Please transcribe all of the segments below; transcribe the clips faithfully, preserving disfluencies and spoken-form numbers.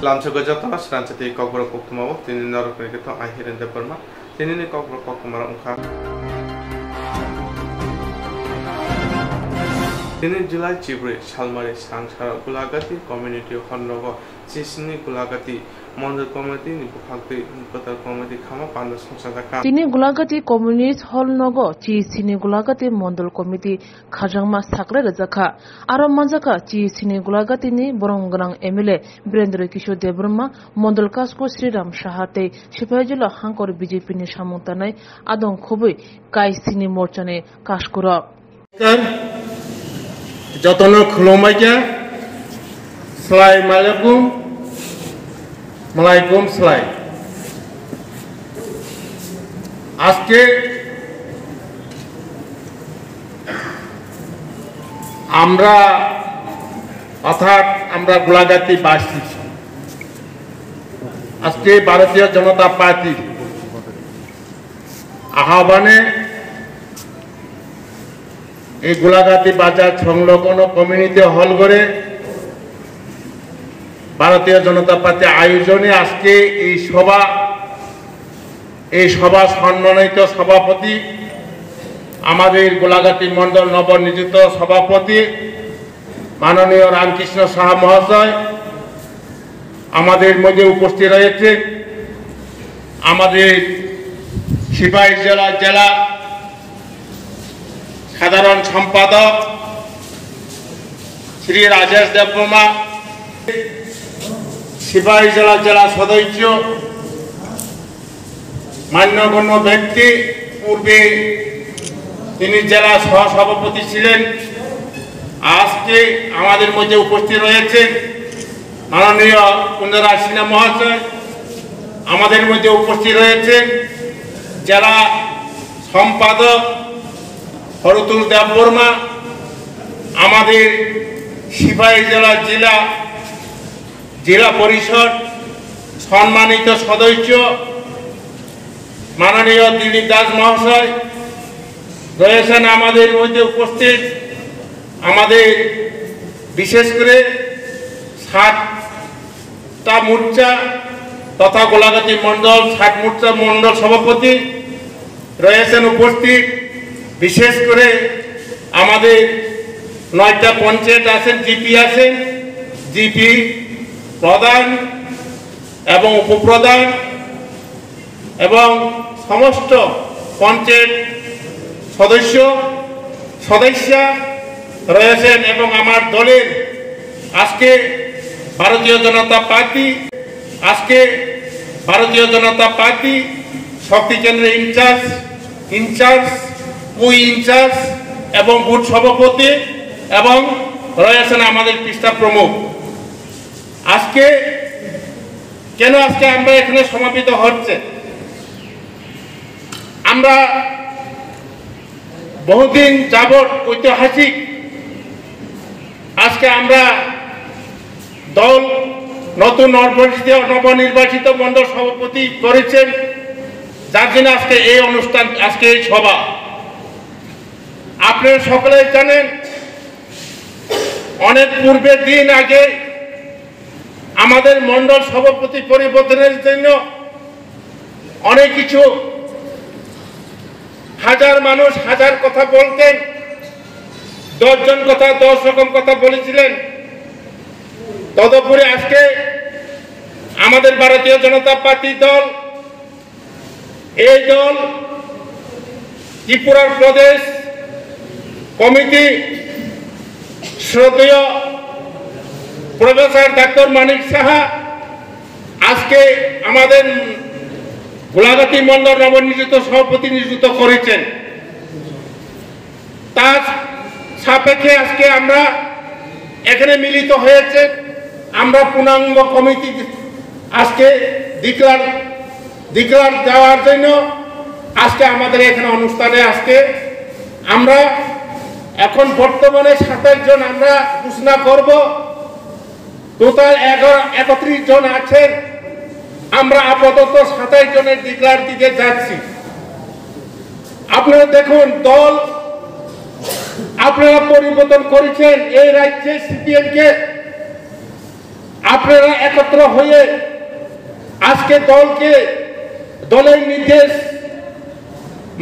Lamsogo jotono sranchati kokborok koktwma o tini norok ni khe thong ai Hiren Debbarma. Tini ni kokborok koktwma rok wngkha. Tini July chibri salmari sangsaro Gulagati community hall nogo chisini Gulagati Mondol committee ni buphaktwi kwtal committee khama panda songchajakha. Tini Gulagati community hall nogo chisini Gulagati Mondol committee khajangma sakle rwjakha. Aro manjakha chisini Gulagati ni borom gwnang M L A Birendra Kishore Debbarma, Mondol Kasko Sriram Saha tei Sipaijala hangkor B J P ni samung tanai adong khubui Kai Sini Morcha ni kaskurok. Jotono khulumbaikha, slai malaikum, malaikum slai. আজকে আমরা অর্থাৎ আমরা গোলাঘাটি বাসী, আজকে ভারতীয় জনতা পার্টি আহ্বানে এই গোলাঘাটি বাজার সংলগ্ন কমিউনিটি হল ঘরে ভারতীয় জনতা পার্টি আয়োজনে আজকে এই সভা, এই সভা সম্মানিত সভাপতি, আমাদের গোলাঘাটি মণ্ডল নবনিযুক্ত সভাপতি মাননীয় রামকৃষ্ণ সাহা মহাশয় আমাদের মধ্যে উপস্থিত রয়েছে, আমাদের সিপাহী জেলা জেলা সাধারণ সম্পাদক শ্রী রাজেশ দেববর্মা, সিপাহী জেলা জেলা সদস্য, মান্যগণ্য ব্যক্তি, পূর্বে তিনি জেলা সহ সভাপতি ছিলেন, আজকে আমাদের মধ্যে উপস্থিত রয়েছেন মাননীয় কুন্দরাজ সিনহা মহাশয়, আমাদের মধ্যে উপস্থিত রয়েছেন জেলা সম্পাদক হরতুল দেববর্মা, আমাদের সিপাহী জেলা জেলা জেলা পরিষদ সম্মানিত সদস্য মাননীয় দিলীপ দাস মহাশয় রয়েছেন আমাদের মধ্যে উপস্থিত। আমাদের বিশেষ করে সাতটা মোর্চা তথা গোলাঘাটি মণ্ডল সাত মোর্চা মণ্ডল সভাপতি রয়েছেন উপস্থিত। বিশেষ করে আমাদের নয়টা পঞ্চায়েত আছেন, জিপি আছেন, জিপি প্রধান এবং উপপ্রধান এবং সমস্ত পঞ্চায়েত সদস্য, সদস্যা রয়েছেন এবং আমার দলের আজকে ভারতীয় জনতা পার্টি, আজকে ভারতীয় জনতা পার্টি শক্তি কেন্দ্রের ইনচার্জ, ইনচার্জ, কো ইনচার্জ এবং বুথ সভাপতি এবং রয়েছেন আমাদের পৃষ্ঠা প্রমুখ। আজকে কেন আজকে আমরা এখানে সমাবেত হচ্ছে? আমরা বহুদিন যাবৎ ঐতিহাসিক আজকে আমরা দল নতুন নবনির্বাচিত, নবনির্বাচিত মণ্ডল সভাপতি করেছেন, যার জন্য আজকে এই অনুষ্ঠান, আজকে এই সভা। আপনারা সকলেই জানেন, অনেক পূর্বের দিন আগে আমাদের মণ্ডল সভাপতি পরিবর্তনের জন্য অনেক কিছু হাজার মানুষ হাজার কথা বলতেন, দশ জন কথা, দশ রকম কথা বলেছিলেন। তদুপরি আজকে আমাদের ভারতীয় জনতা পার্টি দল, এই দল ত্রিপুরার প্রদেশ কমিটি শ্রদ্ধেয় প্রফেসর ডাক্তার মানিক সাহা আজকে আমাদের গোলাঘাটি মণ্ডল নবনিযুক্ত সভাপতি নিযুক্ত করেছেন। তার সাপেক্ষে আজকে আমরা এখানে মিলিত হয়েছে। আমরা পূর্ণাঙ্গ কমিটি আজকে ডিক্লার, ডিক্লার দেওয়ার জন্য আজকে আমাদের এখানে অনুষ্ঠানে আজকে আমরা এখন বর্তমানে সাতাইশ জন আমরা ঘোষণা করব। টোটাল এগারো, একত্রিশ জন আছেন। আমরা আপাতত সাতাইশ জনের ডিক্লার দিতে যাচ্ছি। আপনারা দেখুন, দল আপনারা পরিবর্তন করেছেন। এই রাজ্যে সিপিএম কে আপনারা একত্র হয়ে আজকে দলকে, দলের নির্দেশ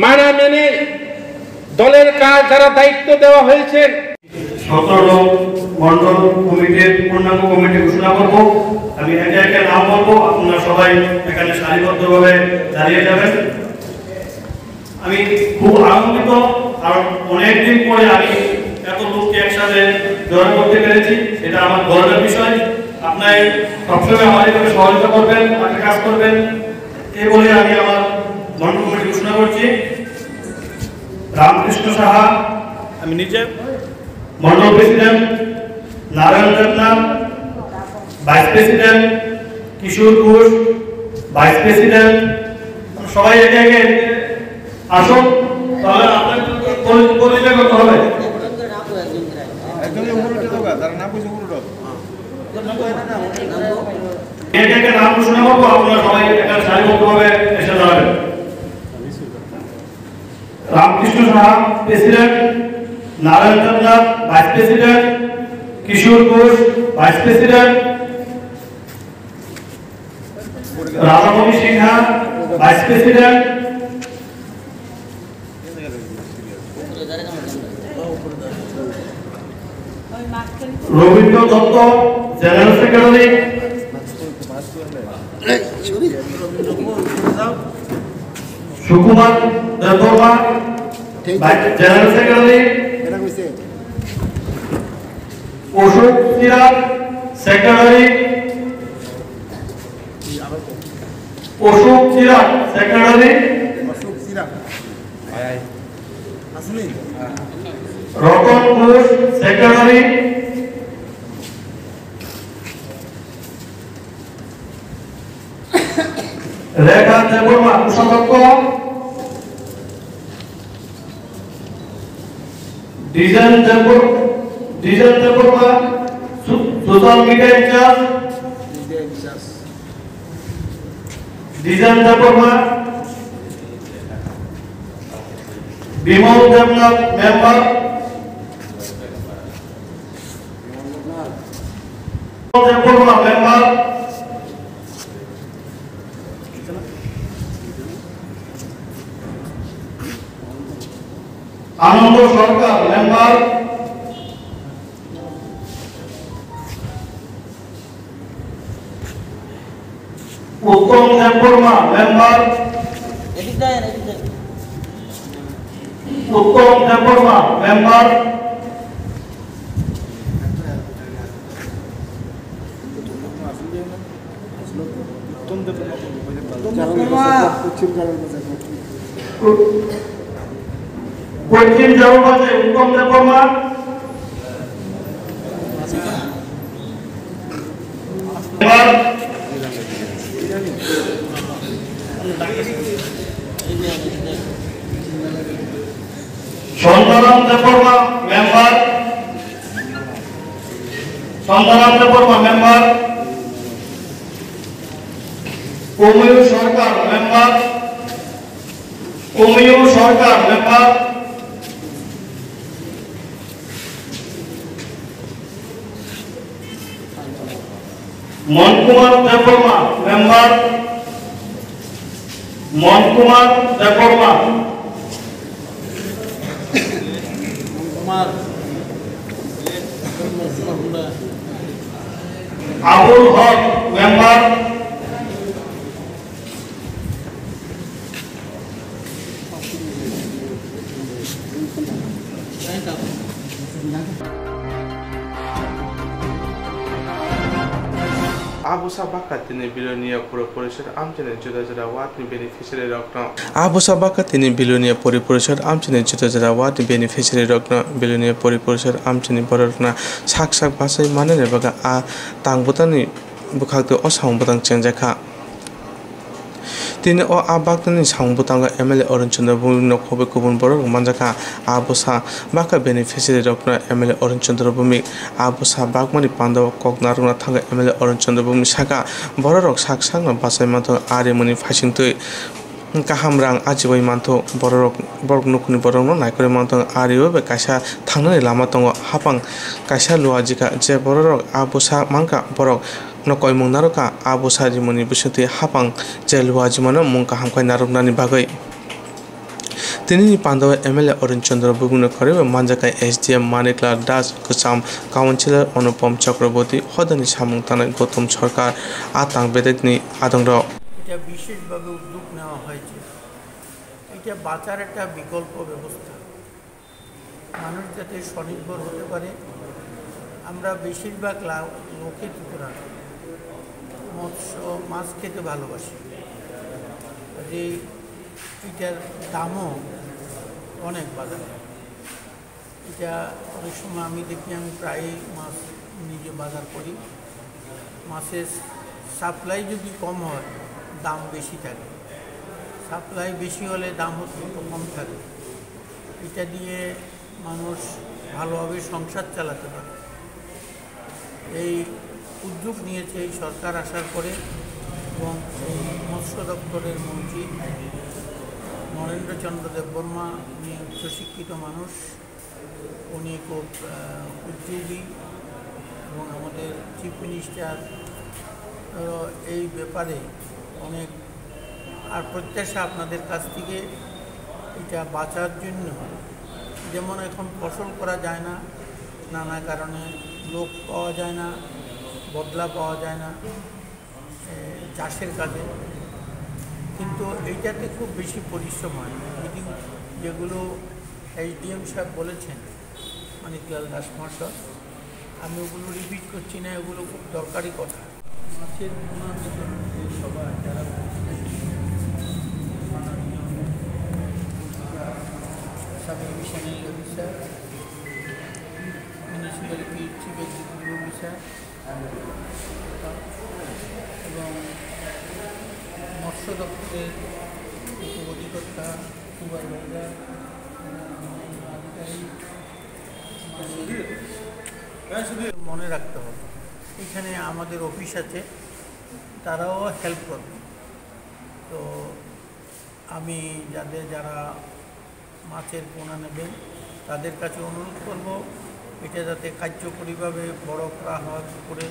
মানা মেনে দলের কাজ যারা দায়িত্ব দেওয়া হয়েছে, সতেরো মণ্ডল কমিটির পূর্ণাঙ্গ কমিটি ঘোষণা করব। আমি একে একে নাম বলবো, আপনারা সবাই এখানে সারিবদ্ধভাবে দাঁড়িয়ে যাবেন। আমি খুব আনন্দিত, কারণ অনেকদিন পরে আমি এত লোককে একসাথে জড়ো করতে পেরেছি। এটা আমার গর্বের বিষয়। আপনারা সবসময় আমাদের সঙ্গে সহযোগিতা করবেন, আমাদের কাজ করবেন, এই বলে আমি আমার মণ্ডল কমিটি ঘোষণা করছি। রামকৃষ্ণ সাহা, আমি নিজে। মণ্ডল প্রেসিডেন্ট Narayan Debnath, vice president Kishore Ghosh, vice president. সবাই একে একে আসুন, তাহলে আপনাদের পরি-, পরিচয় করতে হবে। একজনের উপরে উঠে দেবো, তার নাম কইছে উপরে উঠো। একে একে নাম ঘোষণা করবো, আপনারা সবাই একটা সারিবদ্ধভাবে এসে দাঁড়াবেন। Ramkrishna Saha, president, Narayan Debnath, vice president, Kishore Ghosh, vice president, Radhamani Sinha, vice president, Rabindra Dutta, general secretary, Sukumar Debbarma, vice general secretary, Ashok Siraj, secretary, Ashok Siraj, secretary, Ratan Ghosh, secretary, Rekha Debbarma, কোষাধ্যক্ষ, ডিজেন দেববর-, ডিজেন দেববর্মা, সো-, social media incharge, Dijen Debbarma, Bimal Debnath, member, Debbarma, member, Ananda Sarkar, member, Uttam Debbarma, member. Uttam Debbarma, member. Paschim Jalalbazar. Paschim Jalalbazar, Uttam দেববর্মা। সন্ধ্যারাম দেববর্মা, মেম্বার। সন্ধ্যারাম দেববর্মা, মেম্বার। কময়ু সরকার, মেম্বার। কময়ু সরকার, মেম্বার। মনকুমার দেববর্মা, মেম্বার। মনকুমার দেববর্মা। আবুল হক, member. Abosa baka tini Bilonia Puro Porishod amchaini juda juda ward ni beneficiary rokno. Abosa baka tini Bilonia Puri Porishod amchaini juda juda ward ni beneficiary rokno Bilonia Puri Porishod amchaini bororokno sak sak bachai manani bagwi a tang bwtangni bwkhak twi o samung bwtang chengjakha. Tini o a baknani samung bwtango M L A Arun Chandra Bhumik no khobwi kubun borok rok manjakha. A bwsa baka beneficiary rokno M L A Arun Chandra Bhumik a bwsa bakmani pandao kok narwkna thangwi M L A Arun Chandra Bhumik sakha, borok rok sak sakno bachai manthogo a rimani phaisingtwi. Kaham rang ajibai manthu bororok, borok nukhungni borokno naikolwi manthu, ario bai kaisa thangnani lama tongo. Hapang kaisa luajikha, je bororok a bwsa mankha, borok no koimung narwkha, a bwsa rimani bisingtwi hapang je luajimano mung kaham khai narwknani bagwi. Tinini pandao M L A Arun Chandra Bubungno khorwi manjakha S D M Maniklal Das, Kwcham Councillor Anupam Chakraborty, hodani samung tangnai Gautam Sarkar, a tang bedekni adongrok. এটা বিশেষভাবে উদ্যোগ নেওয়া হয়েছে। এটা বাঁচার একটা বিকল্প ব্যবস্থা। মানুষ যাতে স্বনির্ভর হতে পারে। আমরা বেশিরভাগ লা-, লোকে ত্রিপুরা মৎস্য, মাছ খেতে ভালোবাসি। যে এটার দামও অনেক বাজারে। এটা অনেক সময় আমি দেখি, আমি প্রায়ই মাছ নিজে বাজার করি। মাছের সাপ্লাই যদি কম হয়, দাম বেশি থাকে। সাপ্লাই বেশি হলে দাম অত্যন্ত কম থাকে। এটা দিয়ে মানুষ ভালোভাবে সংসার চালাতে পারে। এই উদ্যোগ নিয়েছে এই সরকার আসার পরে এবং এই মৎস্য দপ্তরের মন্ত্রী নরেন্দ্র চন্দ্র দেববর্মা, উনি উচ্চশিক্ষিত মানুষ, উনি খুব, আহ, উদ্যোগী এবং আমাদের চিফ মিনিস্টার, আহ, এই ব্যাপারে অনেক, আর প্রত্যাশা আপনাদের কাছ থেকে এটা বাঁচার জন্য, যেমন এখন ফসল করা যায় না, নানা কারণে লোক পাওয়া যায় না, বদলা পাওয়া যায় না, এ, চাষের কাজে, কিন্তু এইটাতে খুব বেশি পরিশ্রম হয়। যদি যেগুলো এসডিএম সাহেব বলেছেন, মানিকলাল দাস মহাশয়, আমি ওগুলো রিপিট করছি না, ওগুলো খুব দরকারি কথা। মাছের পোনা বেচক যে সভা যারা করছিলেন, মাননীয় sub divisional officer, municipality chief executive officer, এবং মৎস্য দপ্তরের উপ অধিকর্তা, সুপারভাইজার, আধিকারিক, মনে রাখতে হবে, এখানে আমাদের অফিস আছে, তারাও হেল্প করবে। তো আমি যাদের, যারা মাছের পোনা নেবেন, তাদের কাছে অনুরোধ করব, এটা যাতে কার্যকরীভাবে বড় করা হয় পুকুরে,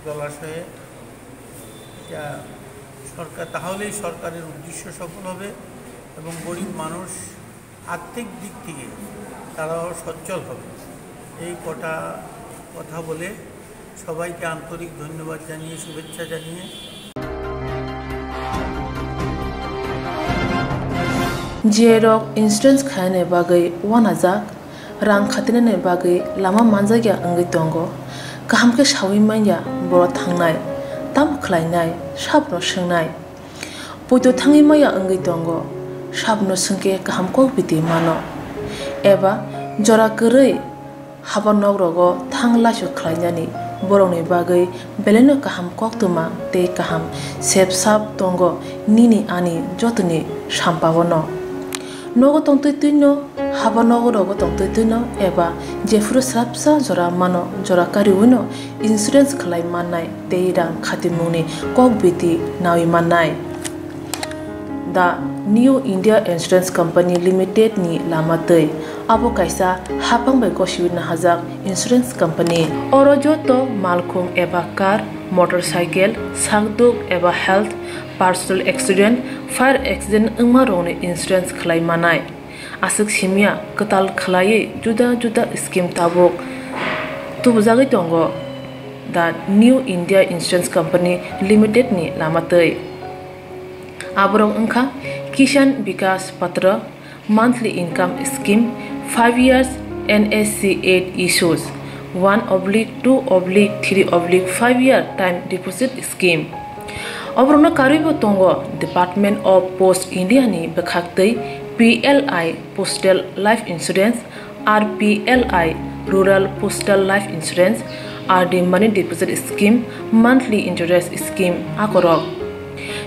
জলাশয়ে। এটা সরকার, তাহলেই সরকারের উদ্দেশ্য সফল হবে এবং গরিব মানুষ আর্থিক দিক থেকে তারাও সচ্ছল হবে। এই কটা কথা বলে সবাইকে আন্তরিক ধন্যবাদ জানিয়ে, শুভেচ্ছা জানিয়ে, J rok insurance khainani bagwi uanajak, rang khatinani bagwi lama manjakya wngwi tongo. Kaham khe saui manya borok thangnai, tamo khlainai, sabno swngnai. Poito thangwi maya wngwi tongo, sabno swngkhe kaham kok biti mano. Eba jora kwrwi haba nok rogo thang laisu khlainani borokni bagwi belaino kaham koktwma tei kaham sep sap tongo nini ani jotoni sampao no. Nogo tongtwi twino, haba nogo rogo tongtwi twino eba jephuru swrapsa jora mano, jora kariwino insurance khlai mannai tei rang khatimungni kok biti nawi mannai. The New India Insurance Company Limited ni lama twi. Abo kaisa hapang bai gosiwi nahajak insurance company. Oro joto malkhung eba car, motorcycle, sakduk eba health, personal accident, fire accident wngma rokni insurance khlai manai. Aswk simya kwtal khlaiwi juda juda scheme tabuk tubujagwi tongo the New India Insurance Company Limited ni lama twi. Aborok wngkha Kisan Vikas Patra, monthly income scheme, five years N S C eight issues, one oblique two oblique three oblique five year time deposit scheme. Oborokno karwibo tongo Department of Post India ni bwkhaktwi P L I Postal Life Insurance, R P L I Rural Postal Life Insurance, R D Money Deposit Scheme, Monthly Interest Scheme akorok.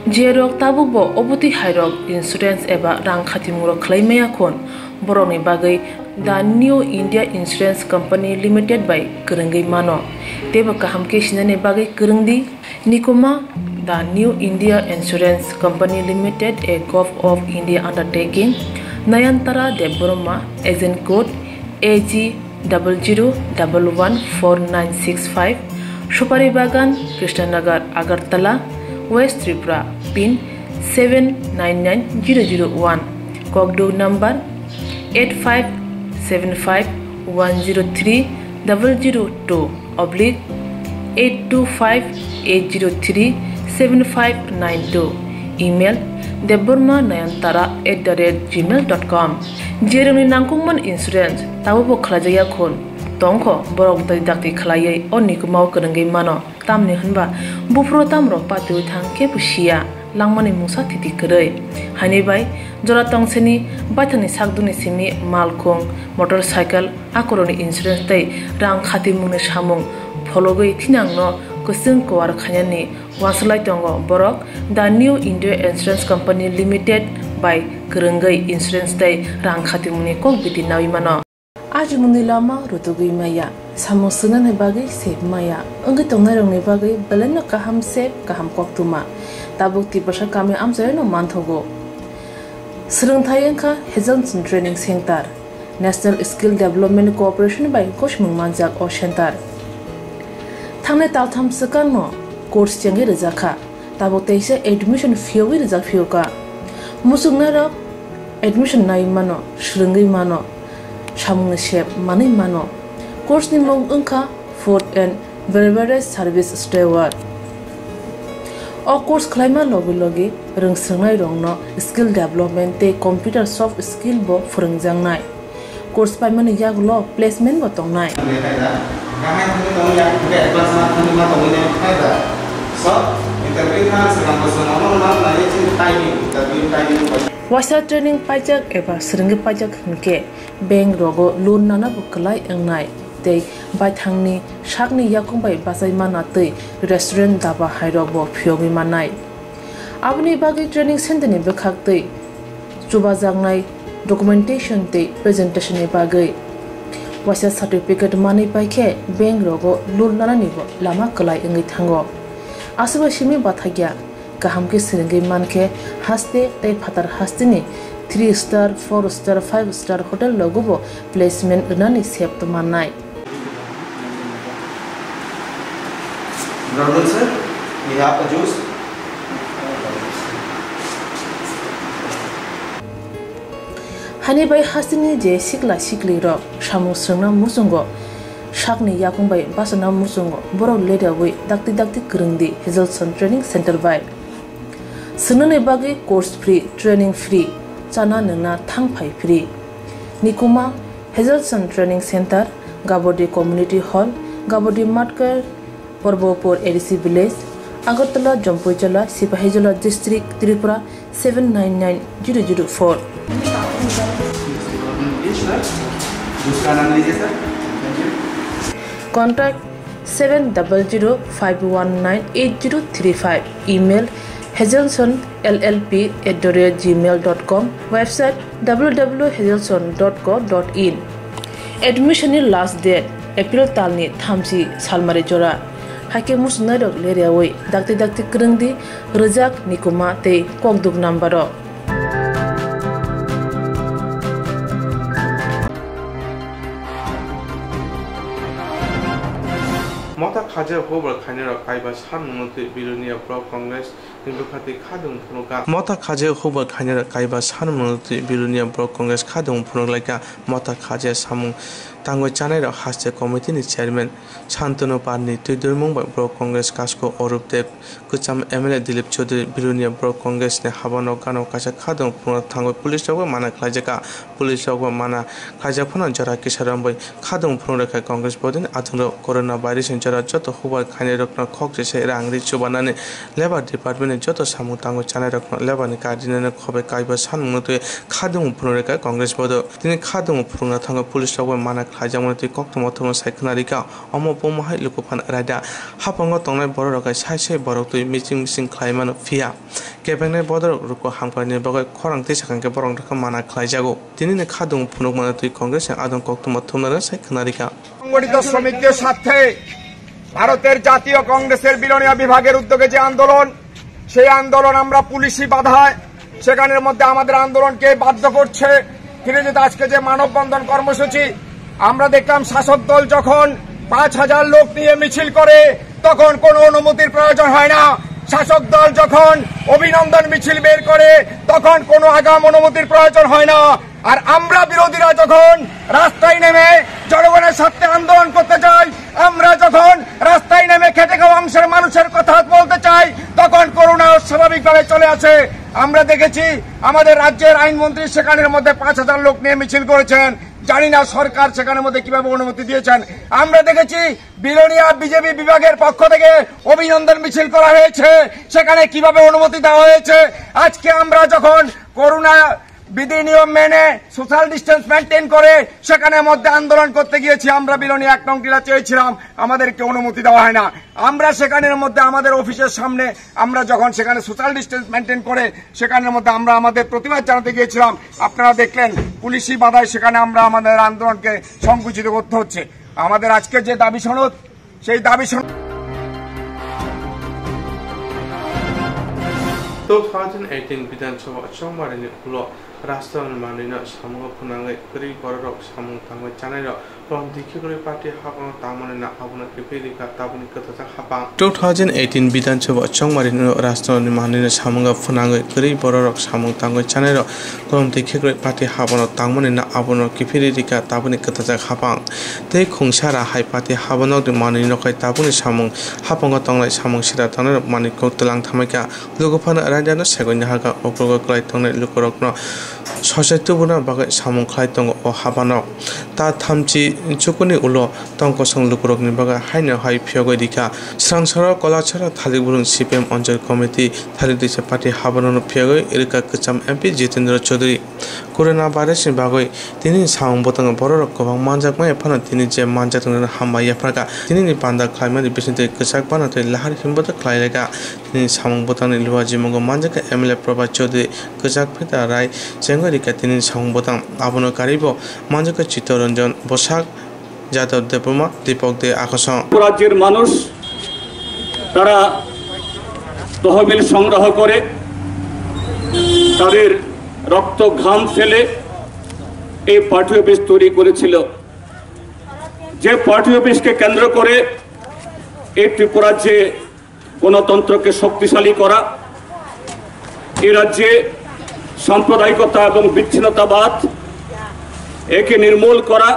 Jerok tabukbo obotwi hairok insurance eba rang khatimungrok khlai maya khun, borokni bagwi The New India Insurance Company Limited bai kwrwngwi mano. Teibo kaham khe sinani bagwi kwrwngdi. Nikoma The New India Insurance Company Limited, a Govt of India undertaking, Nayantara Debbarma, agent code A G double zero double one four nine six five, Supari Bagan, Krishnanagar, Agartala, West Tripura, pin seven nine nine zero zero one, Kokduk number eight five seven five one zero three double zero two oblique eight two five eight zero three seven five nine two, email debbarma nayantara at the rate gmail dot com. Jerwngni nangkukmani insurance tabukbo khlaijakya khun tongkho, borok dakti khlaiwi o nikumao kwrwngwi mano. Tamni hwnba buphuru tamrok patiwi thang kebo siya, langmani mungsa thiti kwrwi. Haini bai jora tongsini baithangni sakdukni simi malkhung, motorcycle, akorokni insurance tei rang khatimungni samung phologwi thinangno kwchwng kuar khainani uansukhlai tongo borok. The New India Insurance Company Limited bai kwrwngwi insurance tei rang khatimungni kok biti naui mano. Ajimungni lama rutugwi maya, samung swngnani bagwi sep maya, wngwi tongnairokni bagwi belaino kaham sep, kaham koktwma. Tabuk Tiprasa kami amchaino manthogo. Swrwngthai wngkha Hazelson Training Center. National Skill Development Corporation bai gosimung manjak o center. Thangnai taltham swkangno course chengwi rwjakha. Tabuk teisa admission phiyogwi rijak phiyokha. Muchungnairok admission nai mano, swrwngwi mano, samungni sep manwi mano. Course ni mung wngkha Food and Beverage Service Steward. O course khlaima logi logi rwngswrwngnairokno skill development tei computer soft skill bo phwrwngjaknai. Course paimani yagulo placement bo tongnai. Waisa training paijak eba swrwngwi paijak hwnkhe bank rogo loan nana bo kwlai wngnai tei baithangni sakni yakung bai bachai mana tei restaurant daba hairok bo phiyogwi mannai. Aboni bagwi training center ni bwkhak tei chubajaknai documentation tei presentation ni bagwi waisa certificate manwi pai khe bank rogo loan nanani bo lama kwlai wngwi thango. Aswk bai simi bathakya kaham khe swrwngwi mankhe haste tei phatar hasteni three star, four star, five star hotel rogo bo placement rwnani sep mannai. Brother sir, we have a juice. Hani bai hasteni je sikla sikli rok samung swrwngna muchungo, sakni yakung bai bachana muchungo, borok ledaui dakti dakti kwrwng di Hazelson Training Center bai. Swngnani bagwi course free, training free, chana nwngna thang phai free. Nikuma Hazelson Training Center, Gabodi Community Hall, Gabodi Matkar, Porbopur A D C Village, Agartala, Jampuijala, Sipahijola District, Tripura seven nine nine zero zero four. Contact seven double zero five one nine eight zero three five. Email hazelson L L P at the rate gmail dot com. Website W W W hazelson dot co dot in. Admission ni last date April talni thamchi salmari jora. Haikhe muchungnairok leriaui dakti dakti kwrwng di rwjak nikuma tei kokduk number o. Motha khaje hubar khainai rok kaiba sanmungno twi Bilonia Block Congress ni bwkha twi khadung phunukha. Motha khaje hubar khainai rok kaiba sanmungno twi Bilonia Block Congress khadung phunuk laikha. Motha khaje samung tangwi chanai rok haste committee ni chairman Santanu Parni twi dormung bai Block Congress kasko Orup Deb, kwcham M L A Dilip Chaudhary, Bilonia Block Congress ni habanok gano kaisa khadung phunukna thangwi police rok bai mana khlaijak. Police rok bai mana khlaijak phano jora kisa romwi khadung phunuk rwkha Congress body ni adhung rok. Corona virus ni jora joto hubar khainai rokno khok se se rang ri chubanani Labour Department ni joto samung tangwi chanai rokno Labour ni card rinani khobai kaiba sanmungno twi khadung phunuk rwkha Congress body. Tini khadung phunukna thangwi police rok bai mana khlaijakmani twi koktwma thumno sai khna rikha. Omo buma hai luku phano raida. Haphango tongnai borok rok hai sai sai borok twi miching miching khlai mano, phiya kebengnai bodorok ruko hamkrai ni bagwi khorang twi sakang khe borok rok mana khlai jago. Tini ni khadung phunuk mano twi Congress ni adong koktwma thumnaro sai khna rikha. সংগঠিত শ্রমিকদের স্বার্থে ভারতের জাতীয় কংগ্রেসের বিলোনিয়া বিভাগের উদ্যোগে যে আন্দোলন, সেই আন্দোলন আমরা পুলিশি বাধায় সেখানের মধ্যে আমাদের আন্দোলনকে বাধ্য করছে। ফিরে যেতে আজকে যে মানববন্ধন কর্মসূচি আমরা দেখলাম, শাসক দল যখন পাঁচ হাজার লোক নিয়ে মিছিল করে, তখন কোনো অনুমতির প্রয়োজন হয় না। শাসক দল যখন অভিনন্দন মিছিল বের করে, তখন কোনো আগাম অনুমতির প্রয়োজন হয় না। আর আমরা বিরোধীরা যখন রাস্তায় নেমে জনগণের স্বার্থে আন্দোলন করতে চাই, আমরা যখন রাস্তায় নেমে খেটে খাওয়া অংশের মানুষের কথা বলতে চাই, তখন করুণা স্বাভাবিকভাবে চলে আসে। আমরা দেখেছি আমাদের রাজ্যের আইনমন্ত্রী সেখানের মধ্যে পাঁচ হাজার লোক নিয়ে মিছিল করেছেন। জানি না সরকার সেখানের মধ্যে কিভাবে অনুমতি দিয়েছেন। আমরা দেখেছি বিলোনিয়া বিজেপি বিভাগের পক্ষ থেকে অভিনন্দন মিছিল করা হয়েছে, সেখানে কিভাবে অনুমতি দেওয়া হয়েছে। আজকে আমরা যখন করোনা বিধি নিয়ম মেনে সোশ্যাল ডিস্টেন্স মেনটেন করে সেখানে মধ্যে আন্দোলন করতে গিয়েছি, আমরা বিলোনিয়া এক নং টিলা চেয়েছিলাম, আমাদেরকে অনুমতি দেওয়া হয় না। আমরা সেখানের মধ্যে আমাদের অফিসের সামনে, আমরা যখন সেখানে সোশ্যাল ডিস্টেন্স মেনটেন করে সেখানের মধ্যে আমরা আমাদের প্রতিবাদ জানাতে গিয়েছিলাম, আপনারা দেখলেন পুলিশি বাধায় সেখানে আমরা আমাদের আন্দোলনকে সংকুচিত করতে হচ্ছে। আমাদের আজকে যে দাবি সনদ, সেই দাবি সনদ। Two thousand eighteen Bidhan Sabha chongmarini ulo rashtrani manwino samungo phwnangwi kwrwi bororok samung tangwi chanairok Rom dikhikrwi party hapano tangmani na abono kiphilwi rikha tabukni kwthajak hapang. Two thousand eighteen Bidhan Sabha chongmarini rashtrani manwino samungo phwnangwi kwrwi bororok samung tangwi chanairok Rom dikhikrwi party hapano tangmani na abono kiphilwi rikha tabukni kwthajak hapang. Tei khungsa ra hai party habanokni manwino khai tabukni samung hapango tongnai samung sira tangnairok manwi kok twlang thamaikha. Lukuphano raidano segwi nahakha, okrogo kwlai tongnai lukurokno sochai tubuna bagwi samung khlai tongo o habanok. Ta thamchi chukuni ulo tong kosong lukurokni bagwi haino hai phiyogwi rikha. Swrangsaro Kolachara Thalik Burung C P M Anchal Committee Thalik Disa Party habanokno phiyogwi rikha kwcham M P Jitendra Chaudhary. Corona virus ni bagwi tini ni samung bwtang bororok kwbang manjak maya phano tini je manjak tongnai hambai yapharkha. Tini ni panda khlaimani bisingtwi kwchak bana tei lahar himboto khlai laikha. Tini samung bwtangni luha jimungo manjakha M L A Prabhat Chaudhary, kwchak pheta rai chengwi rikha tini samung bwtang. Abono karwibo manjakha Chittaranjan Bwsak, Jadab Debbarma, Deepak De Akosong. রাজ্যের মানুষ তারা তহবিল সংগ্রহ করে তাদের রক্ত ঘাম ফেলে এই পার্টি অফিস তৈরি করেছিল। যে পার্টি অফিসকে কেন্দ্র করে এই ত্রিপুরার যে গণতন্ত্রকে শক্তিশালী করা, এ রাজ্যে সাম্প্রদায়িকতা এবং বিচ্ছিন্নতাবাদ একে নির্মূল করা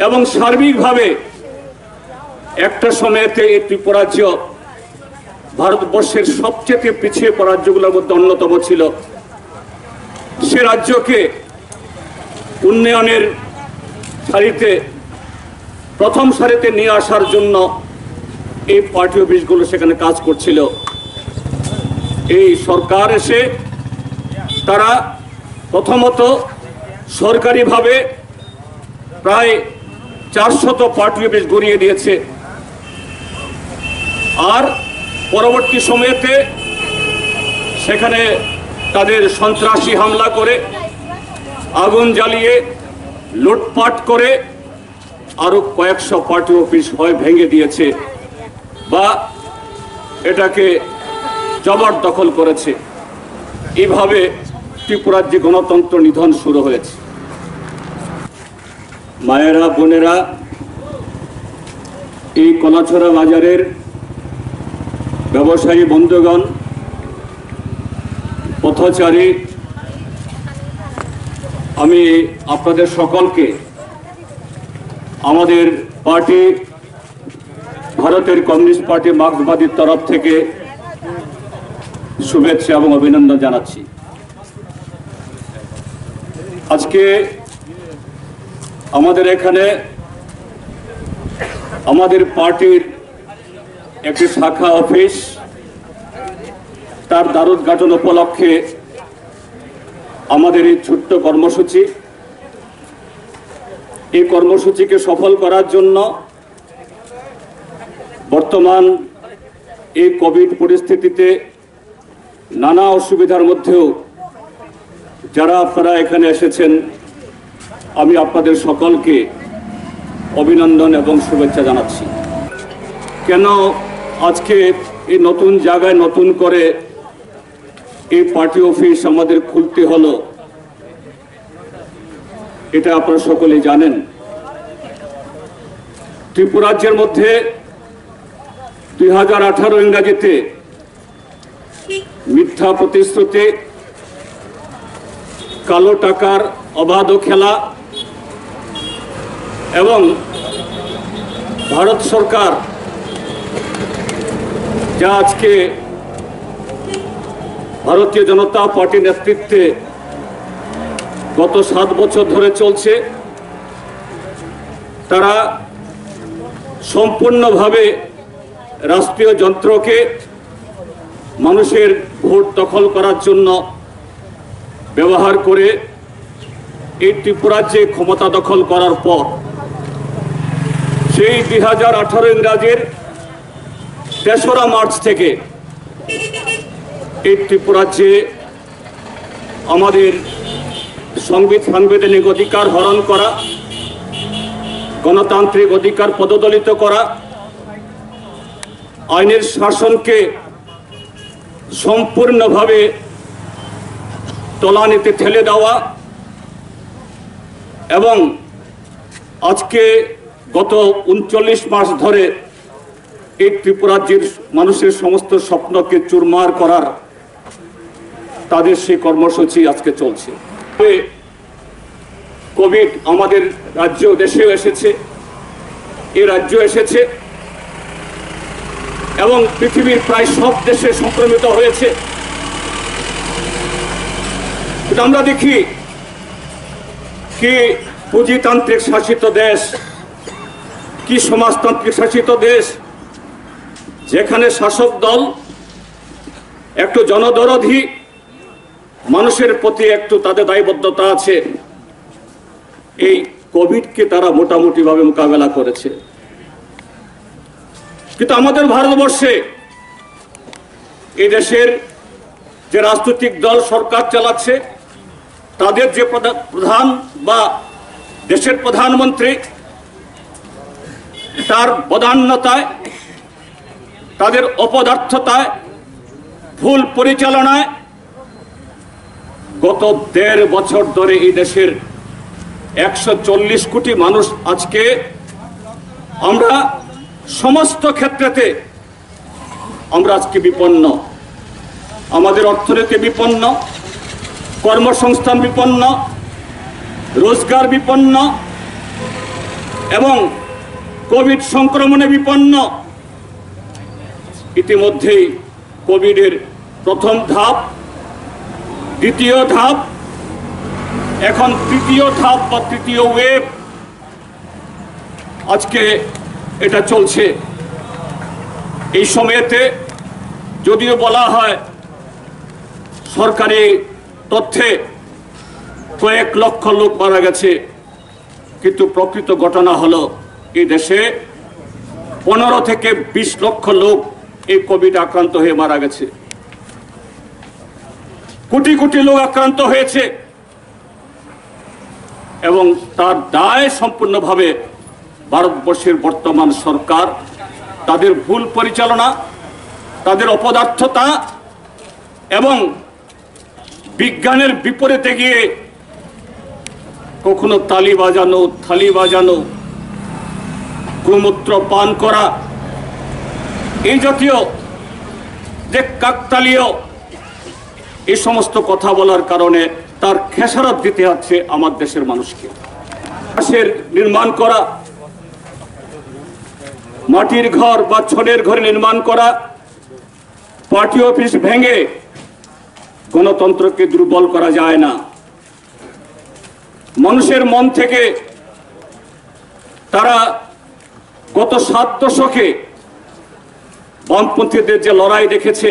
এবং সার্বিকভাবে একটা সময়তে এই ত্রিপুরাজ্য ভারতবর্ষের সবচেয়ে পিছিয়ে পড়া রাজ্যগুলোর মধ্যে অন্যতম ছিল। সে রাজ্যকে উন্নয়নের সারিতে, প্রথম সারিতে নিয়ে আসার জন্য এই পার্টি অফিসগুলো সেখানে কাজ করছিল। এই সরকার এসে তারা প্রথমত সরকারিভাবে প্রায় চারশত পার্টি অফিস গড়িয়ে দিয়েছে। আর পরবর্তী সময়তে সেখানে তাদের সন্ত্রাসী হামলা করে, আগুন জ্বালিয়ে, লুটপাট করে আরো কয়েকশো পার্টি অফিস হয় ভেঙে দিয়েছে বা এটাকে জবরদখল করেছে। এইভাবে ত্রিপুরার যে গণতন্ত্র নিধন শুরু হয়েছে। মায়েরা, বোনেরা, এই কলাছড়া বাজারের ব্যবসায়ী বন্ধুগণ, পথচারী, আমি আপনাদের সকলকে আমাদের পার্টি, ভারতের কমিউনিস্ট পার্টি মার্ক্সবাদীর তরফ থেকে শুভেচ্ছা এবং অভিনন্দন জানাচ্ছি। আজকে আমাদের এখানে আমাদের পার্টির একটি শাখা অফিস, তার দ্বারোদ্ঘাটন উপলক্ষে আমাদের এই ছোট্ট কর্মসূচি। এই কর্মসূচিকে সফল করার জন্য বর্তমান এই কোভিড পরিস্থিতিতে নানা অসুবিধার মধ্যেও যারা আপনারা এখানে এসেছেন, আমি আপনাদের সকলকে অভিনন্দন এবং শুভেচ্ছা জানাচ্ছি। কেন আজকে এই নতুন জায়গায় নতুন করে এই পার্টি অফিস আমাদের খুলতে হলো, এটা আপনারা সকলেই জানেন। ত্রিপুরাজ্যের মধ্যে দুই হাজার আঠারো ইংরাজিতে মিথ্যা প্রতিশ্রুতি, কালো টাকার অবাধ খেলা এবং ভারত সরকার যা আজকে ভারতীয় জনতা পার্টি নেতৃত্বে গত সাত বছর ধরে চলছে, তারা সম্পূর্ণভাবে রাষ্ট্রীয় যন্ত্রকে মানুষের ভোট দখল করার জন্য ব্যবহার করে এই ত্রিপুরার যে ক্ষমতা দখল করার পর, সেই দুই হাজার আঠারো ইংরাজির তেসরা মার্চ থেকে এই ত্রিপুরার যে আমাদের সংবিধ-, সাংবিধানিক অধিকার হরণ করা, গণতান্ত্রিক অধিকার পদদলিত করা, আইনের শাসনকে সম্পূর্ণভাবে তলানিতে ঠেলে দেওয়া এবং আজকে গত ঊনচল্লিশ মাস ধরে এই ত্রিপুরার যে মানুষের সমস্ত স্বপ্নকে চুরমার করার তাদের সেই কর্মসূচি আজকে চলছে। কোভিড আমাদের রাজ্য, দেশেও এসেছে, এ রাজ্য এসেছে এবং পৃথিবীর প্রায় সব দেশে সংক্রমিত হয়েছে। কিন্তু আমরা দেখি কি পুঁজিতান্ত্রিক শাসিত দেশ, কি সমাজতান্ত্রিক শাসিত দেশ, যেখানে শাসক দল একটু জনদরদি, মানুষের প্রতি একটু তাদের দায়বদ্ধতা আছে, এই কোভিডকে তারা মোটামুটিভাবে মোকাবেলা করেছে। কিন্তু আমাদের ভারতবর্ষে এই দেশের যে রাজনৈতিক দল সরকার চালাচ্ছে, তাদের যে প্রধা-, প্রধান বা দেশের প্রধানমন্ত্রী, তার বদান্যতায়, তাদের অপদার্থতায়, ভুল পরিচালনায় গত দেড় বছর ধরে এই দেশের একশো চল্লিশ কোটি মানুষ আজকে, আমরা সমস্ত ক্ষেত্রেতে আমরা আজকে বিপন্ন। আমাদের অর্থনীতি বিপন্ন, কর্মসংস্থান বিপন্ন, রোজগার বিপন্ন এবং কোভিড সংক্রমণে বিপন্ন। ইতিমধ্যেই কোভিডের প্রথম ধাপ, দ্বিতীয় ধাপ, এখন তৃতীয় ধাপ বা তৃতীয় ওয়েভ আজকে এটা চলছে। এই সময়তে যদিও বলা হয় সরকারি তথ্যে কয়েক লক্ষ লোক মারা গেছে, কিন্তু প্রকৃত ঘটনা হলো এই দেশে পনেরো থেকে বিশ লক্ষ লোক এই কোভিড আক্রান্ত হয়ে মারা গেছে, কোটি কোটি লোক আক্রান্ত হয়েছে এবং তার দায় সম্পূর্ণভাবে ভারতবর্ষের বর্তমান সরকার, তাদের ভুল পরিচালনা, তাদের অপদার্থতা এবং বিজ্ঞানের বিপরীতে গিয়ে কখনো তালি বাজানো, থালি বাজানো, গোমূত্র পান করা, এই জাতীয় যে কাকতালীয় এই সমস্ত কথা বলার কারণে তার খেসারত দিতে হচ্ছে আমার দেশের মানুষকে। বাঁশের নির্মাণ করা, মাটির ঘর বা ছনের ঘর নির্মাণ করা, পার্টি অফিস ভেঙে গণতন্ত্রকে দুর্বল করা যায় না। মানুষের মন থেকে তারা গত সাত দশকে বামপন্থীদের যে লড়াই দেখেছে,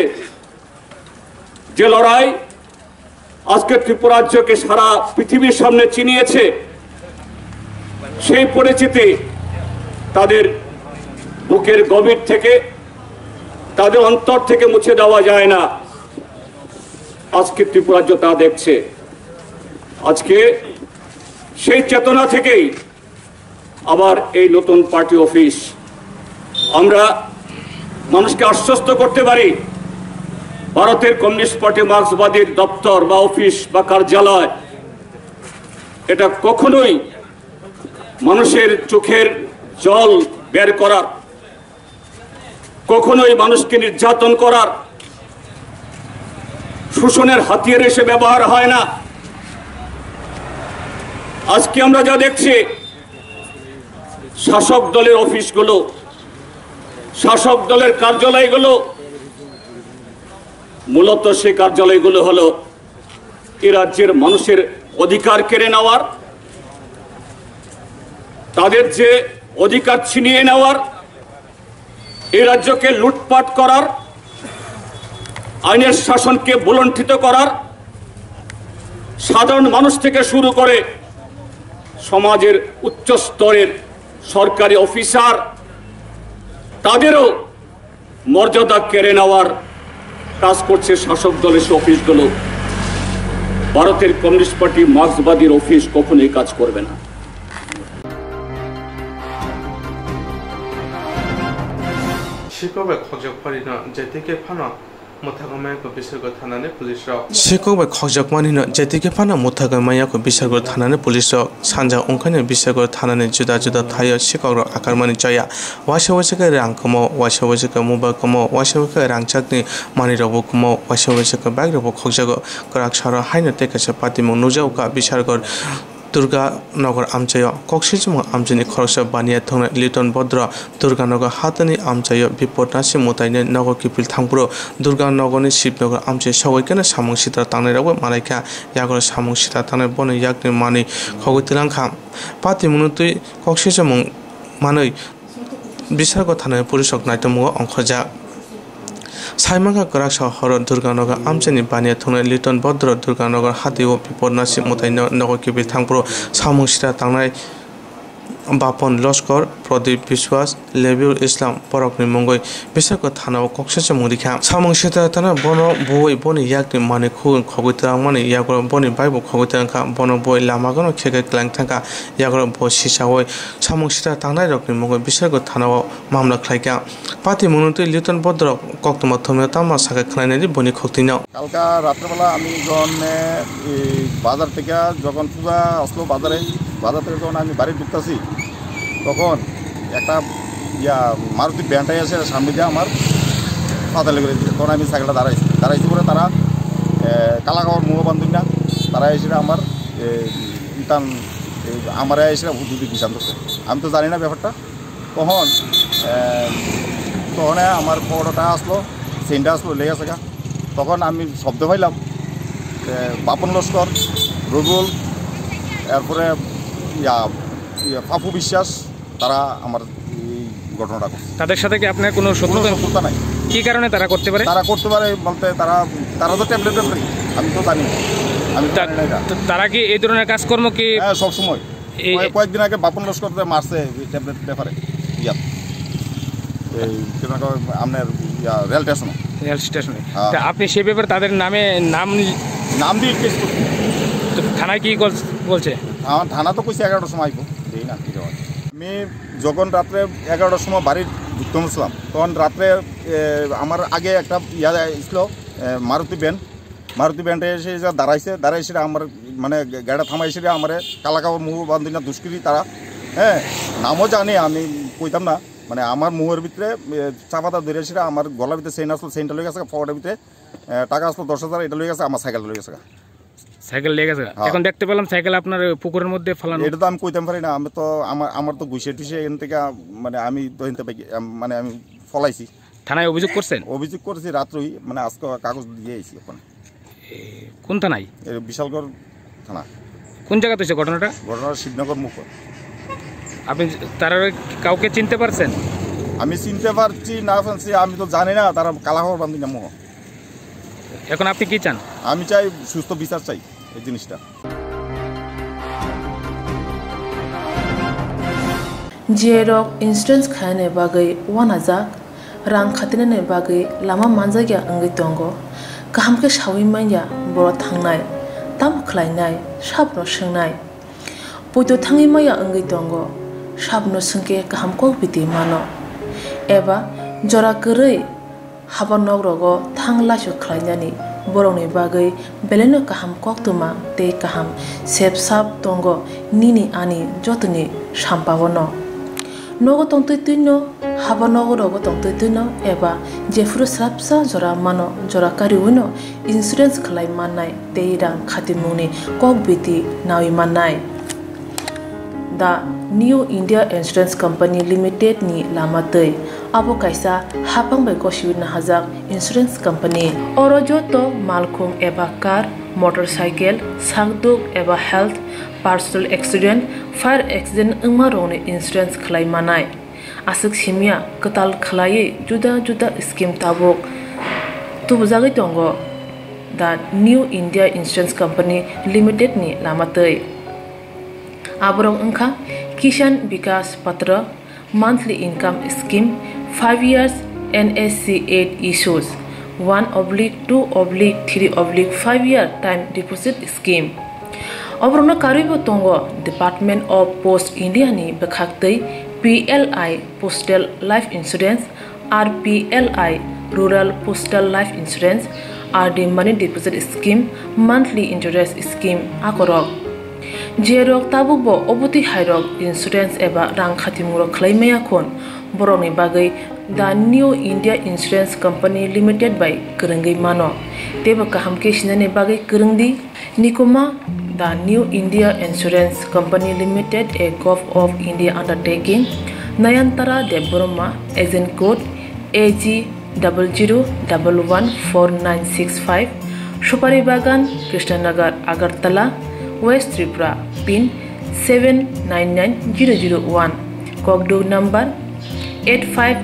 যে লড়াই আজকে ত্রিপুরা রাজ্যকে সারা পৃথিবীর সামনে চিনিয়েছে, সেই পরিচিতি তাদের বুকের গভীর থেকে, তাদের অন্তর থেকে মুছে দেওয়া যায় না। আজকে ত্রিপুরা রাজ্য তা দেখছে। আজকে সেই চেতনা থেকেই আবার এই নতুন পার্টি অফিস আমরা মানুষকে আশ্বস্ত করতে পারি, ভারতের কমিউনিস্ট পার্টি মার্ক্সবাদীর দপ্তর বা অফিস বা কার্যালয় এটা কখনোই মানুষের চোখের জল বের করার, কখনোই মানুষকে নির্যাতন করার, শোষণের হাতিয়ার হিসেবে ব্যবহার হয় না। আজকে আমরা যা দেখছি, শাসক দলের অফিসগুলো, শাসক দলের কার্যালয়গুলো, মূলত সেই কার্যালয়গুলো হলো এ রাজ্যের মানুষের অধিকার কেড়ে নেওয়ার, তাদের যে অধিকার ছিনিয়ে নেওয়ার, এই রাজ্যকে লুটপাট করার, আইনের শাসনকে ভূলুণ্ঠিত করার, সাধারণ মানুষ থেকে শুরু করে সমাজের উচ্চ স্তরের সরকারি অফিসার, তাদেরও মর্যাদা কেড়ে নেওয়ার কাজ করছে শাসক দলের সে অফিসগুলো। ভারতের কমিউনিস্ট পার্টি মার্ক্সবাদীর অফিস কখনোই কাজ করবে না। Sikok bai khokjak pharino J T K phano mwthagwi maya kho Bisargo thanani police rok. Sikok bai khokjakmanino J T K phano mwthagwi maya kho Bisargo thanani police rok. Sanja wngkhaino Bisargo thanani juda juda thaio sikok rok akarmani chaya. Waisa waisa khe rang kwmao, waisa waisa khe mobile kwmao, waisa waisa khe rangchakni manwi rokbo kwmao, waisa waisa khe bike rokbo khokjago. Kwrak saro haino tei kaisa patimung nukjago kha Bisargo Durga Nagar amchaio. Kok sichimung amchaini khoroksa baniya thwngnai Liton Bodro Durga Nagar hatani amchaio bipod nasi mwtaino nogo kiphil thangphuru Durga Nagarni Shib Nagar amchai sogwi kheno samung sitra tangnairokbo malaikha. Yago samung sitra tangnai bono yakni manwi khogwi twlang kha. Patimungno twi kok sichimung manwi Bisargo thanani police rok naitokmungo ongkhorjak. Saimankha kwrak sa horo Durganagar amchaini baniya thwngnai Liton Bodro Durganagar hatio bipod nasi mwtaino nogo kiphil thangphuru samung sitra tangnai Bapon Loskor, Pradip Biswas, Lebiul Islam borokni mungwi Bisargo thanao kok sichimung rikha. Samung sitra tangnai bono buwi boni yakni manwi khugwi khogwi twlangmani yago boni baibo khogwi twlangkha, bono buwi lama gano khegwi kwlang thangkha. Yago bo sisawi samung sitra tangnairokni mungwi Bisargo thanao mamla khlaikha. Patimungno twi Liton Bodro koktwma thumwi tamo sakha khwlainani boni khoktwino. কালকা রাত্রেবেলা আমি যখন, এ, এই বাজার থেকে যখন পূজা আসলো বাজারে, বাজার থেকে যখন আমি বাড়ি ঢুকতাছি, তখন একটা ইয়া মারুতি ভ্যানটাই এসে সামনে দিয়ে আমার ফাতালে করে দিয়েছে। তখন আমি সাইকেলটা দাঁড়াইছি, দাঁড়াইছি পরে তারা, এ, কালা কাপড় মুখ বান্ধব না, তারা এসে আমার, এ, ইতান, এ, আমার এসে হুদুদি দিশান্ত করে। আমি তো জানি না ব্যাপারটা। তখন, এ, তখন আমার পকেটটা আসলো, চেইনটা আসলো, লেগে গেছে গা। তখন আমি শব্দ পাইলাম, এ, বাপন লস্কর, রবিউল, এরপরে ইয়া, ইয়া, পাপু বিশ্বাস, তারা আমার এই ঘটনাটা করছে। তাদের সাথে কি আপনার কোনো কোনো শত্রুতা? শত্রুতা নাই। কি কারণে তারা করতে পারে? তারা করতে পারে বলতে তারা, তারা তো ট্যাবলেট ব্যাপারী, আমি তো জানি না। আমি তো তা-, জানি না এটা। তা-, তারা কি এই ধরনের কাজকর্ম কি? হ্যাঁ, সবসময়। এই কয়েক-, কয়েকদিন আগে বাপন লস্করকে মারছে ওই ট্যাবলেট ব্যাপারে। ইয়াত। এই, কি নাম কয়, আপনার ইয়া, রেল স্টেশনে। রেল স্টেশনে। হ্যাঁ। তা আপনি সে ব্যাপারে তাদের নামে নাম নাম দিয়ে কেস করছি। তো থানায় কি কল-, বলছে? আমার থানা তো কইছে এগারোটার সময় আইবো। দেখি না কি হয়। আমি যখন রাত্রে এগারোটার সময় বাড়ি ঢুকতে বলছিলাম, তখন রাত্রে, এ, আমার আগে একটা ইয়া ছিল, এ, মারুতি ভ্যান। মারুতি ভ্যানটা এসে যা দাঁড়াইছে, দাঁড়াইছে আমার মানে গাড়িটা থামাইছে আমারে, কালা কাপড় মুখ বান্ধি না দুষ্কৃতী তারা, হ্যাঁ, নামও জানি আমি কইতাম না, মানে আমার মুখের ভিতরে, এ, চাপাতা ধরে ছিল, আমার গলার ভিতরে চেইন আসলো, চেইনটা লই গেছে, পকেটের ভিতরে, এ, টাকা আসলো দশ হাজার, এটা লই গেছে, আমার সাইকেলটা লই গেছে। সাইকেল নিয়ে গেছে? হ্যাঁ। এখন দেখতে পেলাম সাইকেল আপনার ওই পুকুরের মধ্যে ফেলানো। এটা তো আমি কইতাম পারি না, আমি তো আমার, আমার তো ঘুষে টুষে এখান থেকে, মানে আমি তো এখান থেকে, মানে আমি ফলাইছি। থানায় অভিযোগ করছেন? অভিযোগ করেছি রাত্রেই, মানে আজকে কাগজ দিয়ে আইছি ওখানে। এ, কোন থানায়? এ, বিশালগড় থানা। কোন জায়গাতে হয়েছে ঘটনাটা? ঘটনা শিবনগর মুখ। আপনি তারা কাউকে চিনতে পারছেন? আমি চিনতে পারছি না পারছি, আমি তো জানি না, তারা কালাহর বান্ধি না মুখ। এখন আপনি কি চান? আমি চাই সুস্থ বিচার চাই এই জিনিসটা। G I rok insurance khainani bagwi uanajak, rang khatinani bagwi lama manjakya wngwi tongo. Kaham khe saui manya borok thangnai, tamo khlainai, sabono swngnai. Poito thangwi maya wngwi tongo, sabono swngkhe kaham kok bidi mano. Eba Jora kwrwi haba nok rogo thang laisu khlainani borokni bagwi belaino kaham koktwma tei kaham sep sap tongo nini ani jotoni sampao no. Nogo tongtwi twino, haba nogo rogo tongtwi twino eba jephuru swrapsa jora mano, jora kariwino insurance khlai mannai tei rang khatimungni kok biti nawi mannai. The New India Insurance Company Limited ni lama twi. Abo kaisa hapang bai gosiwi nahajak insurance company. Oro joto malkhung eba car, motorcycle, sakduk eba health, personal accident, fire accident wngma rokni insurance khlai manai. Aswk simya kwtal khlaiwi juda juda scheme tabuk tubujagwi tongo The New India Insurance Company Limited ni lama twi. Aborok wngkha Kisan Vikas Patra, monthly income scheme, five years N S C eight issues, one oblique two oblique three oblique five year time deposit scheme. Oborokno karwibo tongo Department of Post India ni bwkhaktwi P L I Postal Life Insurance, R P L I Rural Postal Life Insurance, R D Money Deposit Scheme, Monthly Interest Scheme akorok. Jerok tabukbo obotwi hairok insurance eba rang khatimungrok khlai maya khun, borokni bagwi The New India Insurance Company Limited bai kwrwngwi mano. Teibo kaham khe sinani bagwi kwrwngdi. Nikuma, The New India Insurance Company Limited, a Govt of India undertaking, Nayantara Debbarma, agent code A G double zero double one four nine six five, Supari Bagan, Krishnanagar, Agartala, West Tripura, pin seven nine nine zero zero one, kokduk number eight five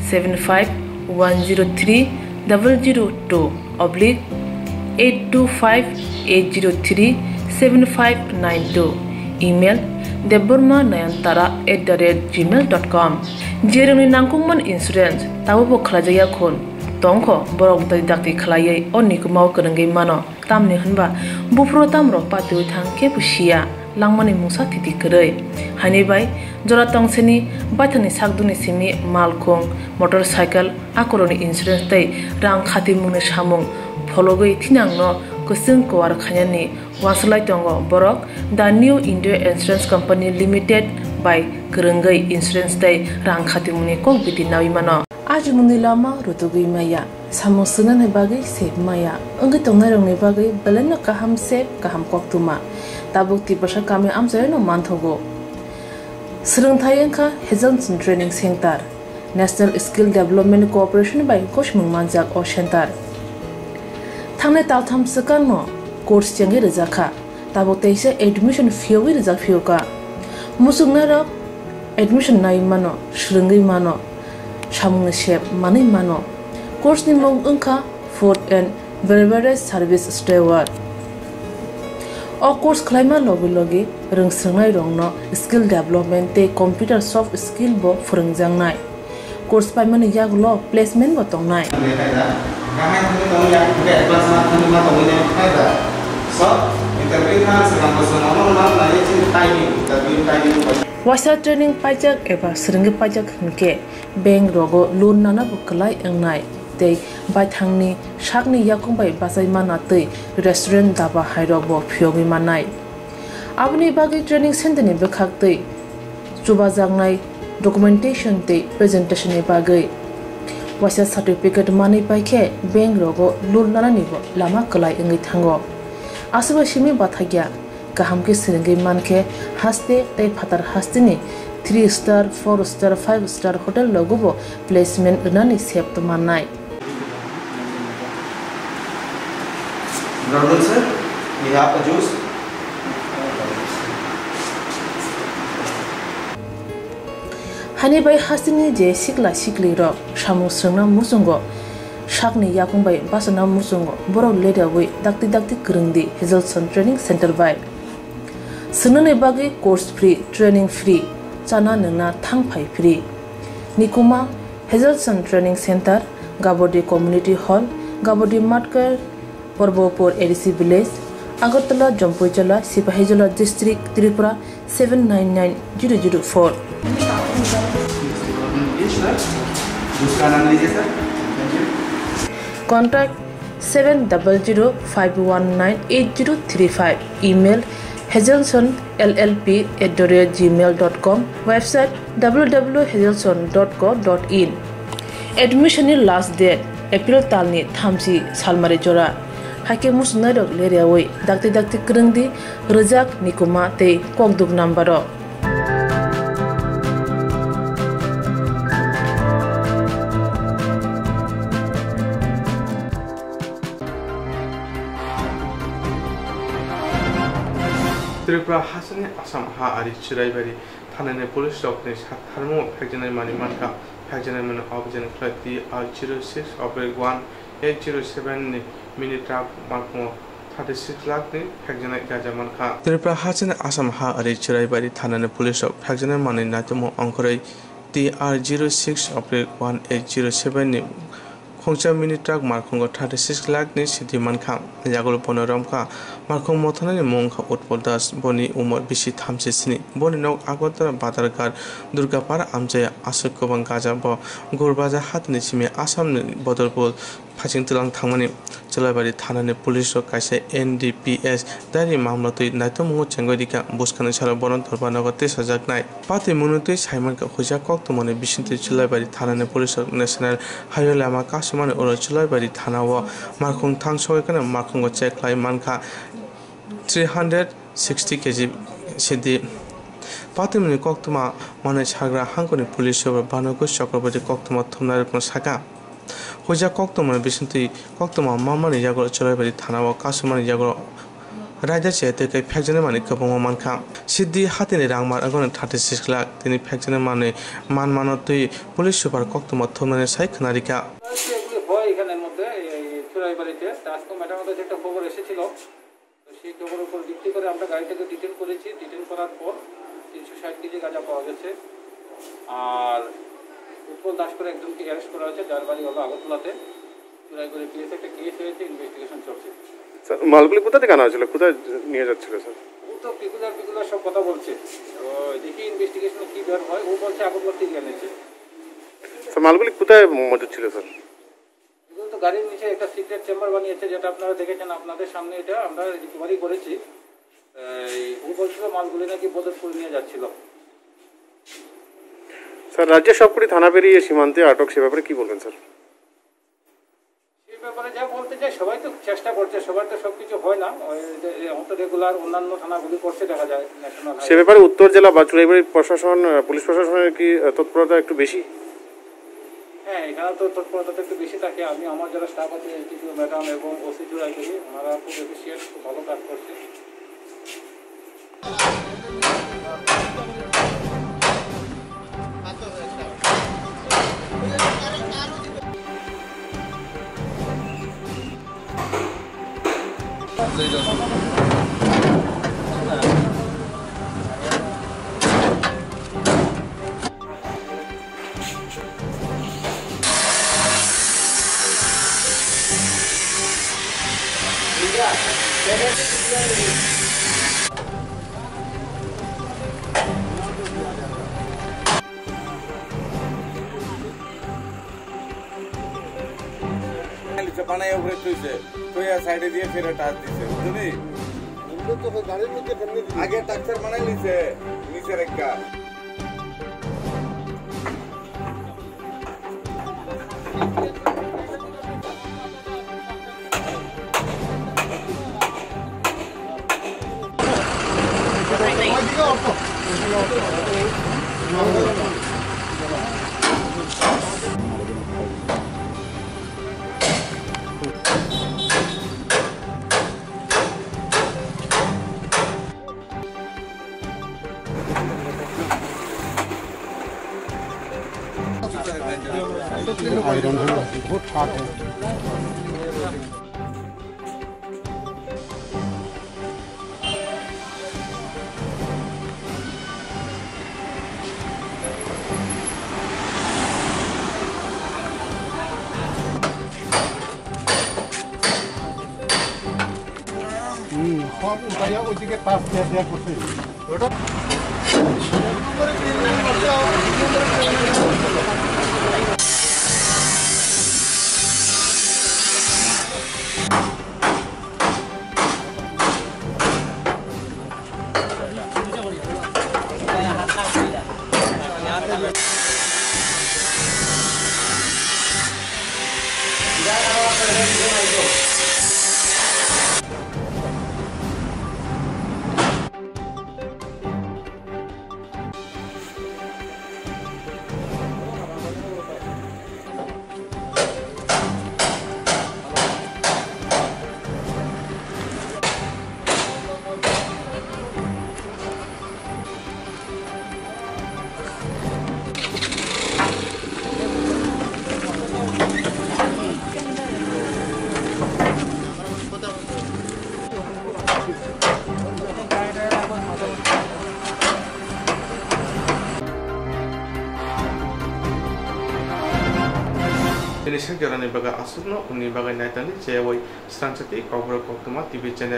seven five one zero three double zero two oblique eight two five eight zero three seven five nine two, email debbarma nayantara at the rate gmail dot com. Jerokni nangkukmani insurance tabukbo khlaijakya khun tongkho, borok dakti dakti khlaiwi o nikumao kwrwngwi mano. Tamni hwnba buphuru tamrok patiwi thang kebo siya, langmani mungsa thiti kwrwi. Haini bai jora tongseni baithangni sakdukni simi malkhung, motorcycle, akorokni insurance tei rang khatimungni samung phologwi thinangno kwchwng kuar khainani uansuk lai tongo borok The New India Insurance Company Limited bai kwrwngwi insurance tei rang khatimungni kok biti nawi mano. Ajimungni lama rutugwi maya, samung swngnani bagwi sep maya, wngwi tongnairokni bagwi belaino kaham sep, kaham koktwma. Tabuk Tiprasa kami amchaino manthogo. Swrwngthai wngkha Hazelson Training Center, National Skill Development Corporation bai gosimung manjak o center. Thangnai taltham swkangno course chengwi rwjakha. Tabuk teisa admission phiyogwi rijak phiyokha. Muchungnairok admission nai mano, swrwngwi mano, samungni sep manwi mano. Course ni mung wngkha Food and Beverage Service Steward. O course khlaima logi logi rwngswrwngnairokno skill development tei computer soft skill bo phwrwngjaknai. Course paimani yagulo placement bo tongnai. Waisa training paijak eba swrwngwi paijak hinkhe bank rogo loan nana bo kwlai wngnai tei baithangni sakni yakung bai bachai mana tei restaurant daba hairok bo phiyogwi mannai. Aboni bagwi training center ni bwkhak tei chubajaknai documentation tei presentation ni bagwi waisa certificate manwi paikhe bank rogo loan nanani bo lama kwlai wngwi thango. Aswk bai simi bathakya kaham khe swrwngwi mankhe haste tei phatar hasteni three star, four star, five star hotel rogo bo placement rwnani sep mannai. Brother sir, we have a juice. Hani bai hasteni je sikla sikli rok samung swrwngna muchungo, sakni yakung bai bachana muchungo, borok ledawi dakti dakti kwrwngdi Hazelson Training Center bai. Swngnani bagwi course free, training free, chana nwngna thang phai free. Nikuma Hazelson Training Center, Gabodi Community Hall, Gabodi Matkar, Porbopur A D C Village, Agartala, Jampuijala, Sipahijola District, Tripura seven nine nine zero zero four. उसका नाम लीजिए sir. Thank you। Contact seven double zero five one nine eight zero three five. Email hazelson L L P at the rate gmail dot com. Website W W hazelson dot co dot in. Admission ni last date April talni thamchi salmari jora. Haikhe muchungnairok leriawi dakti dakti kwrwngdi rwjak, nikuma tei kokduk number o. Tripura hasteni Assam ha ari Chiraibari thanani police rokni sak tharmungo phekjaknai manwi mankha. Phekjaknai manwi obijani khlai T R zero six oblique one eight zero seven ni mini truck markhongo thirty six lakh ni phekjaknai gaja mankha. Tripura hasteni Assam ha ari Chiraibari thanani police rok phekjaknai manwi naitokmung ongkhorwi T R zero six oblique one eight zero seven ni khungsa mini truck markhongo thirty six lakh ni sidi mankha. Yagulo bono romkha. Markhong mothanani mung wngkha Utpal Das, boni umor bisi thamchi sini. Boni nok Agartala Badarghat Durgapara amchai aswk kwbang gaja bo Gurbaja hatini simi Assam ni Bodolpur phaiching twlang thangmani. Chulaibari thanani police rok kaisa N D P S diary mamla twi naitokmungo chengwi rikha. Bwskangni salo bono dorbar nogo tisajaknai. Patwi mwnwi twi saimankha huijak koktwmani bisingtwi Chulaibari thanani police rok National Highway lama kasumani ulo Chulaibari thanao markhong thang sogwi kheno markhongo check khlai mankha three hundred sixty K G sidi. Patwimani koktwma manwi sagra hangkoni police rok Bhanagiri Chakraborty koktwma thumnairokno sakha. Huijak koktwmani bisingtwi koktwma mamani yagulo Chulaibari thanao kasumani yagulo raida chaya twi kai phekjaknai manwi kwbangma mankha. Sidi hatini rangmar wngkha thirty six lakh, tini phekjaknai manwi manmano twi police super koktwma thumnani sai khwnarikha. এগুলি হয় এখানের মধ্যে, এই চুরাইবাড়িতে। তা আজকে ম্যাডামের কাছে একটা খবর এসেছিল, তো সেই খবরের উপর ভিত্তি করে আমরা গাড়িটাকে ডিটেন করেছি। ডিটেন করার পর তিনশো ষাট কেজি গাঁজা পাওয়া গেছে। আর উৎপল দাস করে একজনকে অ্যারেস্ট করা হয়েছে, যার বাড়ি হলো আগরতলাতে। চুরাইবাড়ি পিএস একটা কেস হয়েছে, ইনভেস্টিগেশন চলছে। স্যার, মালগুলি কোথা থেকে আনা হয়েছিল, কোথায় নিয়ে যাচ্ছিল স্যার? ও তো পিকুলার পিকুলার সব কথা বলছে। তো দেখি ইনভেস্টিগেশনে কি বের হয়। ও বলছে আগরতলা থেকে এনেছে। স্যার, মালগুলি কোথায় মজুদ ছিল স্যার? এগুলো তো গাড়ির নিচে একটা সিক্রেট চেম্বার বানিয়েছে, যেটা আপনারা দেখেছেন, আপনাদের সামনে এটা আমরা রিকভারি করেছি। এই, ও বলছিল মালগুলি নাকি বদরপুর নিয়ে যাচ্ছিল। স্যার, রাজ্যের সবকটি থানা পেরিয়ে সীমান্তে আটক, সে ব্যাপারে কি বলবেন স্যার? সে ব্যাপারে যা বলতে চাই, সবাই তো চেষ্টা করছে, সবার তো সবকিছু হয় না। ওই যে, এখন তো রেগুলার অন্যান্য থানাগুলি করছে, দেখা যায় ন্যাশনাল সে হাইওয়ে। ব্যাপারে উত্তর জেলা বা চুড়াইবাড়ির প্রশাসন, আহ, পুলিশ প্রশাসনের কি, আহ, তৎপরতা একটু বেশি? হ্যাঁ, এখানে তো তৎপরতা তো একটু বেশি থাকে। আমি আমার যারা স্টাফ আছে, এসডিপিও ম্যাডাম এবং ওসি চুড়াইবাড়ি, ওনারা খুব এফিশিয়েন্ট, খুব ভালো কাজ করছে। লিখছে, বানাই উপরে থইছে, থইয়া সাইডে দিয়ে ফেরে টাচ দিছে, বুঝলি? এগুলো তো গাড়ির মধ্যে কেমনে দিবে? আগে টাকচার বানাই নিছে, নিচের একটা। आयरन है, बहुत हार्ड है। হুম, সব উঠাইয়া ওইদিকে পাশ দিয়ে দেওয়া করছে। ওটা। Tini sengkerani bagwi aswkno hwnwi bagwi naitani chayawai Srangsati Kokborok Koktwma T V channel.